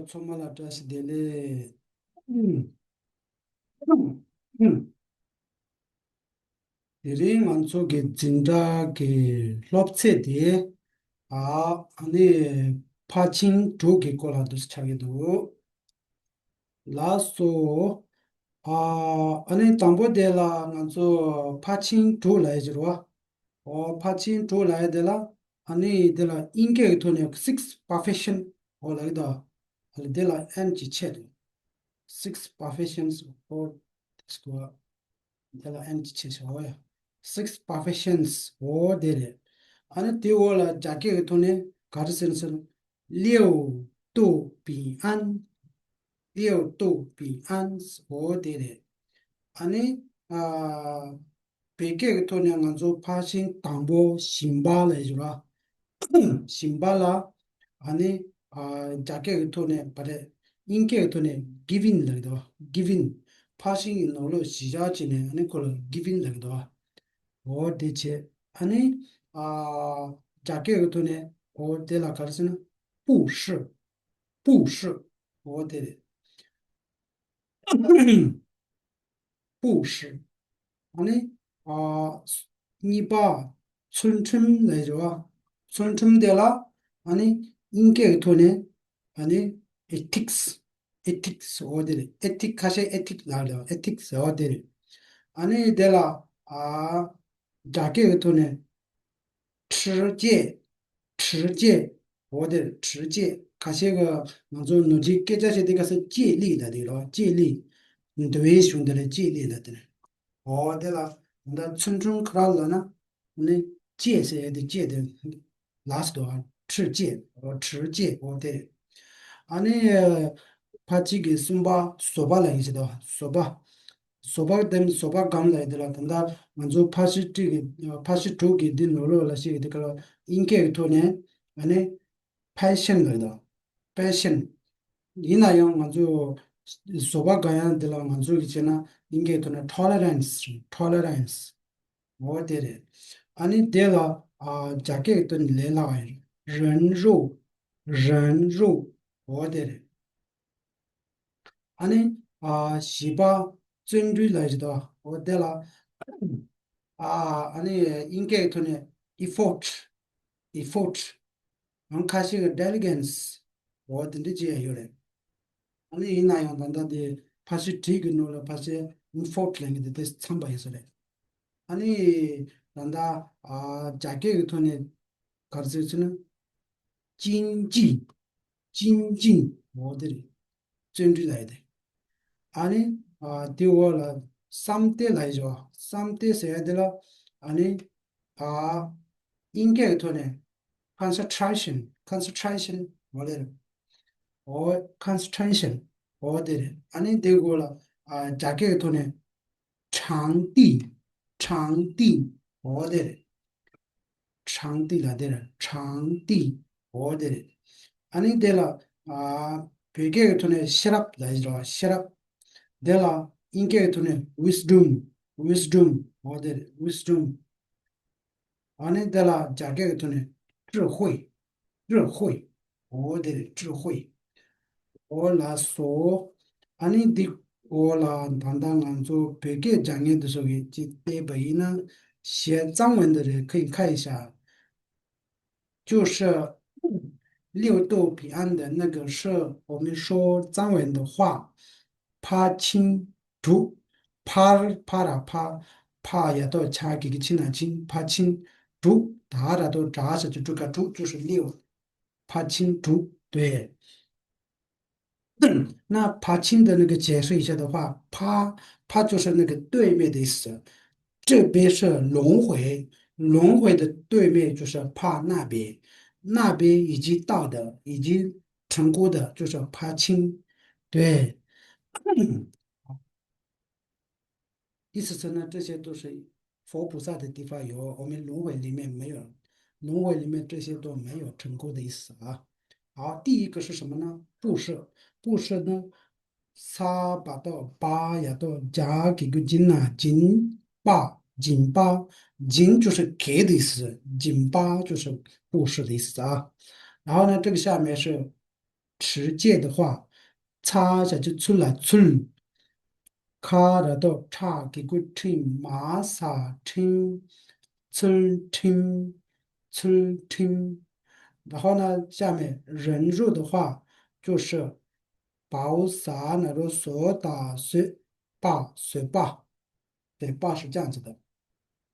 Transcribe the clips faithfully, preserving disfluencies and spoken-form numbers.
ཚང་མ་ལ་བཀྲ་ཤིས་བདེ་ལེགས། དེ་རིང་ང་ཚོ་གི་འཛིན་གྲྭ་གི་སློབ་ཚན་དེ། ཨ་ཨ་ནི་ཕར་ཕྱིན་དྲུག་གི་སྐོར་ལ་འདུག་སེ་ཆགས་ཀྱི་འདུག་ལགས་སོ། ཨ་ཨ་ནི་དང་པོ་དེ་ལ་ང་ཚོ་ཕར་ཕྱིན་དྲུག་ལབ་ཡ་ཅིག་རེད་བ། ཨོ་ཕར་ཕྱིན་དྲུག་ལབ་ཡ་དེ་ལ་ཨ་ནི་དེ་ལ་དབྱིན་སྐད་ཀྱི་ཐོག་ནས་six perfection ཨོ་ལབ་ཀྱི་འདུག་ཨ་ལ་དེ་ལ་ཨེན་གྱིས་ཕྱེ་འདུག six perfections ཨོ་དེ་ལ་ཨེན་གྱིས་ཕྱེ་ཤག་ཨོ་ཡ། six perfections ཨོ་དེ་རེད། ཨ་ནི་དེའི་འོག་ལ་རྒྱ་སྐད་ཀྱི་ཐོག་ནས་ག་རེ་ཟེར་ན་ཟེར། 六度平安། 六度平安ཨོ་དེ་རེད། ཨ་ནི་ཨ་བོད་སྐད་ཀྱི་ཐོག་ནས་ང་ཚོ་ཕར་ཕྱིན་དང་པོ་ཞིང་པ་ལབ་ཡོད་ར། ཞིང་པ་ལ་ཨ་ནི་ཨ་རྒྱ་སྐད་ཀྱི་ཐོག་ནས་བ་རེད། དབྱིན་སྐད་ཀྱི་ཐོག་ནས་giving ལབ་ཀྱི་འདུག giving ཕར་ཕྱིན་གྱི་ནོར་ལུག་གཞི་བཞག་བྱས་ནས་ཨ་ནི་ཁོ་ལ་giving ལབ་ཀྱི་འདུག་འོ་དེ་བྱས། ཨ་ནི་ཨ་རྒྱ་སྐད་ཀྱི་ཐོག་ནས་འོ་དེ་ལ་ག་རེ་ཟེར་ན་布施། 布施འོ་དེ་རེད། 布施ཨ་ནི་ཨ་གཉིས་པ་ཚུལ་ཁྲིམས་ལབ་ཡོད་ར། ཚུལ་ཁྲིམས་དེ་ལ་ཨ་ནི་དབྱིན་སྐད་ཀྱི་ཐོག་ནས་ཨ་ནི་ethics ethics ཨོ་དེ་རེད། ethic ཁ་ཤས་ethic ལབ་རེད། ethics ཨོ་དེ་རེད། ཨ་ནི་དེ་ལ་ཨ་རྒྱ་སྐད་ཀྱི་ཐོག་ནས་ཁྲིར་བཅས། ཁྲིར་བཅས། འོ་དེ་རེད། ཁྲིར་བཅས། ཁ་ཤས་ཀྱིས་ང་ཚོ་ནོར་གྱི་སྐད་ཆ་བཤད་དུས་སྐབས་སུ་བཅས་ལི་ལབ་དེ་རེད། བཅས་ལི། འདུལ་བའི་གཞུང་དེ་ལ་བཅས་ལི་ལབ་དེ་རེད། འོ་དེ་ལ་ད་ཚུལ་ཁྲིམས་ཁ་ར་ལབ་ན། ནི་བཅས་ཟེར་ཡ་དེ་བཅས་དེ་ལགས་སོ། ཁྲིར་བཅས། འོ་ཁྲིར་བཅས། འོ་དེ་རེད། ཨ་ནི་ཕར་ཕྱིན་གྱི་གསུམ་པ་བཟོད་པ་ལབ་ཡ་ཞིག་འདུག་བཟོད་པ། བཟོད་པ་དེ་བཟོད་པ་སྒོམ་ལབ་ཡ་དེ་ལ་ད་ལྟ་ང་ཚོ་ཕར་ཕྱིན་དྲུག་གི་ཕར་ཕྱིན་དྲུག་གི་འདི་ནོར་ལུག་ལ་བཤད་ཡ་དེ་ག་ལ་དབྱིན་སྐད་ཀྱི་ཐོག་ནས་ཨ་ནི་passion ལབ་ཡ་འདུག passion ཡིན་ན་ཡང་ང་ཚོ་བཟོད་པ་སྒོམ་ཡ་འདི་ལ་ང་ཚོ་གི་བྱས་ན་དབྱིན་སྐད་ཐོག་ནས་tolerance tolerance འོ་དེ་རེད། ཨ་ནི་དེ་ལ་ཨ་རྒྱ་སྐད་ཀྱི་ཐོག་ནས་ལས་སླ་བ་ཡིན། 忍受། 忍受འོ་དེ་རེད། ཨ་ནི་ཨ་བཞི་པ་བརྩོན་འགྲུས་ལབ་ཡ་ཞིག་འདུག་འོ་དེ་ལ་ཨ་ཨ་ནི་དབྱིན་སྐད་ཀྱི་ཐོག་ནས་effort effort ཡང་ཁ་ཤས་ཀྱིས་diligence འོ་དེ་འདྲ་བྱེད་ཡ་ཡོད་རེད། ཨ་ནི་ཡིན་ན་ཡང་ད་ལྟ་དེ་ཕར་ཕྱིན་དྲུག་གི་ནང་ལ་ཕར་ཕྱིན་effort ལབ་མཁན་དེ་དེ་ཚང་པ་ཡིན་ས་རེད། ཨ་ནི་ད་ལྟ་ཨ་རྒྱ་སྐད་ཀྱི་ཐོག་ནས་ག་རེ་ཟེར་ཟེར་ན། 精进། 精进འོ་དེ་རེད། བརྩོན་འགྲུས་ལབ་ཡ་དེ། ཨ་ནི་ཨ་དེ་འོག་ལ་བསམ་གཏན་ལབ་ཡ་ཞིག་བསམ་གཏན་ཟེར་ཡ་དེ་ལ་ཨ་ནི་ཨ་དབྱིན་སྐད་ཀྱི་ཐོག་ནས་concentration concentration འོ་དེ་རེད། འོ་concentration འོ་དེ་རེད། ཨ་ནི་དེ་འོག་ལ་ཨ་རྒྱ་སྐད་ཀྱི་ཐོག་ནས་长定། 长定འོ་དེ་རེད། 长定ལབ་དེ་རེད། 长定འོ་དེ་རེད། ཨ་ནི་དེ་ལ་ཨ་བོད་སྐད་ཀྱི་ཐོག་ནས་ཤེས་རབ་ལབ་ཡ་ཞིག་རེད་བ། ཤེས་རབ། དེ་ལ་དབྱིན་སྐད་ཀྱི་ཐོག་ནས་wisdom། wisdom འོ་དེ་རེད། wisdom། ཨ་ནི་དེ་ལ་རྒྱ་སྐད་ཀྱི་ཐོག་ནས་智慧། 智慧འོ་དེ་རེད། 智慧འོ་ལགས་སོ། ཨ་ནི་འདི་འོ་ལ་ད་ལྟ་ང་ཚོ་བོད་སྐད་སྦྱང་མཁན་དེ་ཚོ་གིས་ཅིག་བལྟས་པ་ཡིན་ན་ཞལ་གཙང་བའི་འདི་རེད། ཁོའི་ཁ་ཡི་ཤ 就是六度平安的那个是我们说藏文的话，ཕར་ཕྱིན་དྲུག་ཕར་ཕར་ར་ཕ། ཕ་ཡ་ཏོ་ཆ་གི་གི་ཕྱི་ན་ཕྱིན། ཕར་ཕྱིན་དྲུག་ད་ར་ཏོ་དྲ་ས་ཅི་དྲུག་ག་དྲུག་就是六ཕར་ཕྱིན་དྲུག对 那ཕར་ཕྱིན的那个解释一下的话，ཕ་ཕ就是那个对面的意思，这边是轮回，轮回的对面就是ཕར那边，那边已经到的，已经成功的，就是ཕར་ཕྱིན。对，意思是呢，这些都是佛菩萨的地方有，我们轮回里面没有，轮回里面这些都没有成功的意思啊。好，第一个是什么呢？布施，布施呢，ས་བ་ཏོ་པ་ཡ་ཏོ་ཇ་གི་གུ་སྦྱིན་ན་སྦྱིན་པ། སྦྱིན་པ། སྦྱིན就是给的意思，སྦྱིན་པ就是布施的意思啊。然后呢，这个下面是直接的话，ཚ་བྱ་ཚུ་ཚུ་ལ་ཚུལ། ཁ་ར་ཏོ་ཁྲ་གི་གུ་ཁྲིམ། མ་ས་ཁྲིམ། ཚུལ་ཁྲིམ། ཚུལ་ཁྲིམ། 然后呢，下面人肉的话，就是 བའོ་ཟ་ན་རོ་བཟོ་ད་བཟོད་པ། བཟོད་པ། 对吧 是这样子的。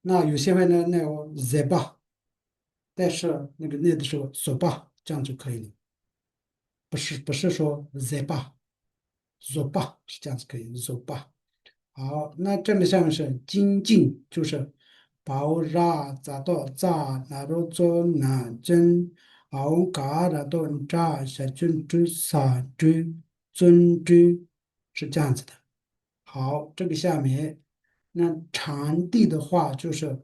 那有些会呢，那个 བཟོད་པ，但是那个 ནས་的时候 བཟོད་པ 这样就可以了。不是，不是说 བཟོད་པ，བཟོད་པ 是这样子可以，བཟོད་པ。好，那这里下面是精进，就是 བའོ་ར་ཛ་ཏོ་ཙ་ན་རོ་ཙོ་ན་ཙོན། འའོ་ག་ར་ཏོ་འདྲ་ཞ་ཅུན་ཀྲུ་ས་ཀྲུ། ཙོན་ཀྲུ 是这样子的。好，这个下面，那禅定的话就是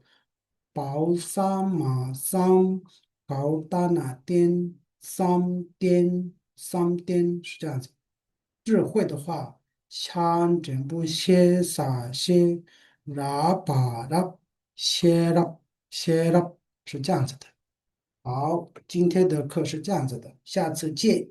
བའོ་ས་མ་སམ། གའོ་ཏ་ན་བརྟན། སམ་བརྟན། སམ་བརྟན 是这样子。 智慧的话，ཤ་འགྲེང་བུ་ཤེ་ས་ཤེ། ར་བ་རབ། ཤེས་རབ། ཤེས་རབ 是这样子的。好，今天的课是这样子的，下次见。